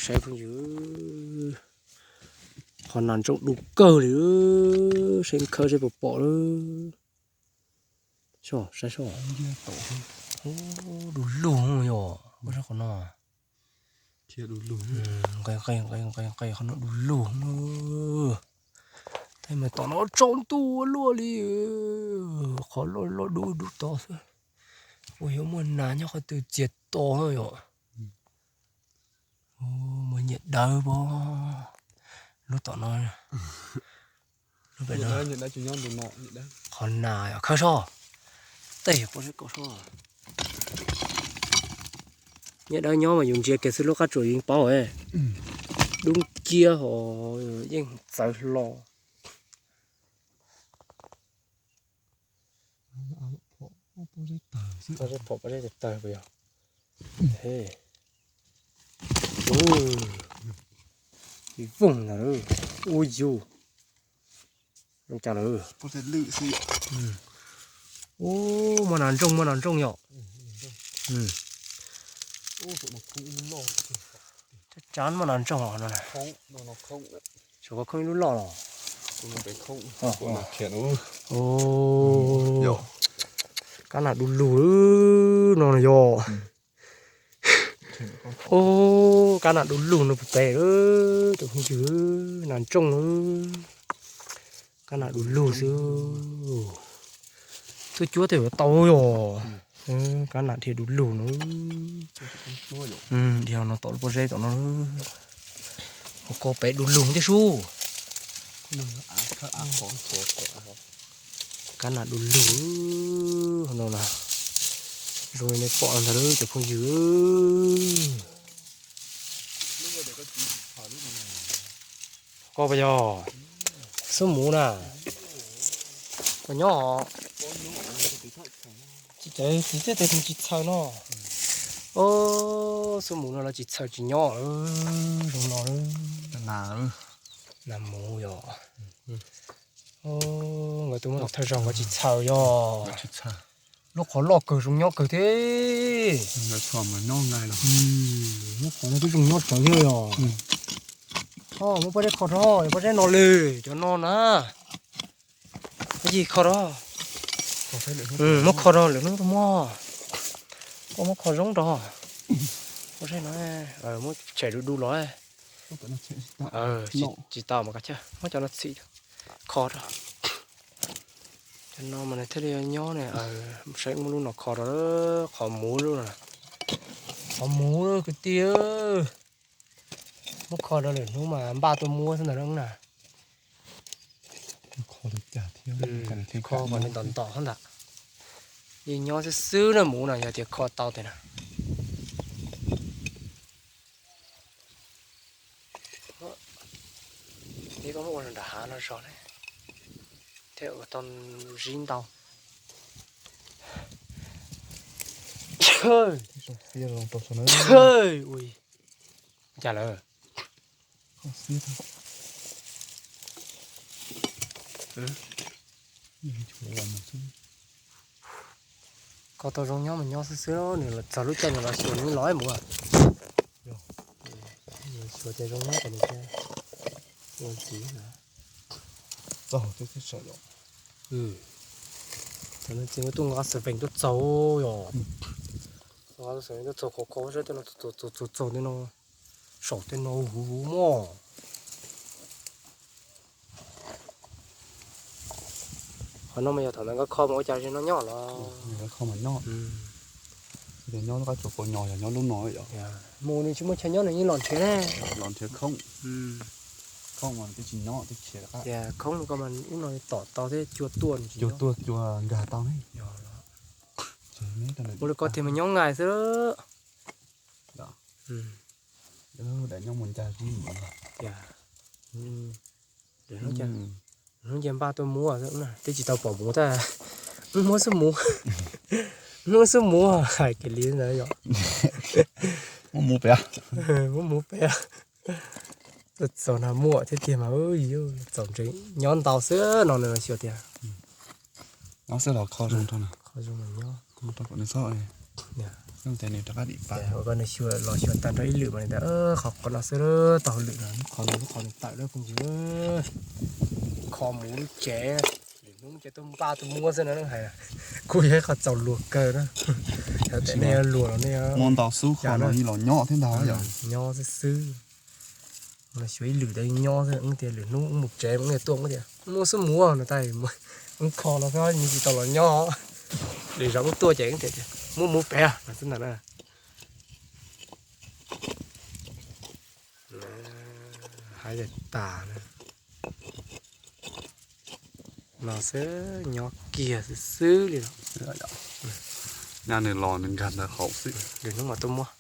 Saib phooj ywg, qhov nas ntsooj du kawg li, saib khawb saib puas pom lawm. Soj, saib soj. Du lug yom, pab saib qhov no. Nqe, nqe, nqe, nqe, nqe qhov no du lug. Tej mas tom no tsaus ntuj ua luaj li. Qhov loj loj dub dub tod xwb. Ua yuav muaj nas nyob qhov twg txias to yom. Muaj nyiaj dawb pob. Lub tom no. Qhov nas yom, khawb soj. Tej pob zeb kaus soj. Nyiaj dawb nyob mas yus ntsia kiag xwb lub qab tsuas yeej paub. Dub nciab hos yeej txawv hlo. Pob zeb tawg puas yog? Vooj ntag. Ua yus. Cas lawm? Ub, muaj nas ntsooj, muaj nas ntsooj yom. Tsab tsab muaj nas ntsooj os no. Tshuav khoob ib lub loj los. Kab nas du lug no yog. Ub, kab nas du lug no puas pem lawm cov phooj ywg, nas ntsooj. Kab nas du lug xwb. Tuaj cuab tej yuav tau yom. Kab nas dhia du lug no. Dhia no tom lub pob zeb tom no. Ua ko pem du lug thiab sub. Kab nas du lug no na. Zoo li nej pom ntag cov phooj ywg. Koj puas yog? Xub muv na. Koj nyob os. Tsis txhawj no. Xub muv no los tsis txhawj tsis nyob. Zoo no. Nas muv yog. Nkawd twb muab los thawj zaug nkawd tsis txhawj yog. Lub qhov loj kawg zoo nyob kawg thiab. Lub qhov no twb zoo nyob tsawv thiab yog. Muab pob zeb kho rau, pob zeb no li, cov no na. Pob zeb kho rau. Muab kho rau lwm hnub tuaj muab. Koj muab kho zoo rau. Pob zeb no, muab tshem du du los. Tsis tau mas kav tsij muab cov no txhim kho rau. Cov no mas nws thiaj li nyob ne. Saib muab lub no kho rau, qhov muv lub no. Qhov muv kwv tij. Muab kho rau lwm hnub mas npaj tuaj muab xwb ntag na. Kho kom nws ntom ntom ntag. Yeej nyob xwb xwb na muv no yog tias kho tau tiag na. Ib koj muab ua nram hav no zog ne, thiaj ua tau zib ntau. Cas lawm? Koj tau zoo nyob mas nyob xwb xwb, nws txog lub caij nws los xyuas nws los muv. Xyuas tias zoo nyob kom nws ua ntxiv. Txaus thiab sawv los. Thaum no txiv tuaj nqa xav feem tuaj txaug yom. Nqa xav feem tuaj txaug qhov ko sab tej no, txaug txaug tej no, saum tej no huv huv mog. Qhov no mas yog thaum ntawd nkawd kho mas ua cas tsis noj nyob los? Nkawd kho mas nyob. Nyob lub qab tsuas kaus nyos yog nyob lub no yom. Mus nws tsis muaj chaw nyob nws yeej los nrhiav ne. Los nrhiav khoob. Khoob mas twb tsis nyob twb khiav. Tias khoob ko mas ub no tom tau thiab cua tuaj, cua tuaj cua nkag tau ne. Ua li ko tiag mas nyob nqaij xwb. Daim nyob mus ncag zib mus. Hnub nce npaj tuaj muab, twb tsis tau pom muv tab. Muab xwb muv, muab xwb muv hais kiag li ntawd yom. Muab muv pem, muab muv pem. Tuaj txog no muaj thiab tiag mas, txaus ntshai nyob ntau xwb no nws xyuas tias. Nyob xwb los kho zoo rau, kho zoo nyob. Ces nws rov qab dim pab. Ua koj nws xyuas los xyuas tag nrho ib lwm mas nws tias, qhov qhov no xwb, tau hauj lwm no, lub qhov no lub qhov nws tawm lawm phooj ywg. Kho mus lub tsev, lwm hnub ces tuaj npaj tuaj muab xwb no hais. Kuj yog ib qho txaus luag kawg na. Yog tias nej yuav luag los nej muab ntau xwb, qhov no los nyob thiab ntag yom. Nyob xwb xwb. Xyuas ib lwm tas nyob xwb, wb tias lwm hnub wb mus tsev wb tuaj wb tias muab xwb mus no tas, wb kho no xwb, nws tsis tau los nyob. Lwm zaus wb tuaj ces wb tias muab mus pem no xwb ntag na. Haib tas tas na. No xwb, nyob kiag xwb xwb li no. Nyaj nws los nws nkag ntawd hauv xwb, lwm hnub mam tuaj muab.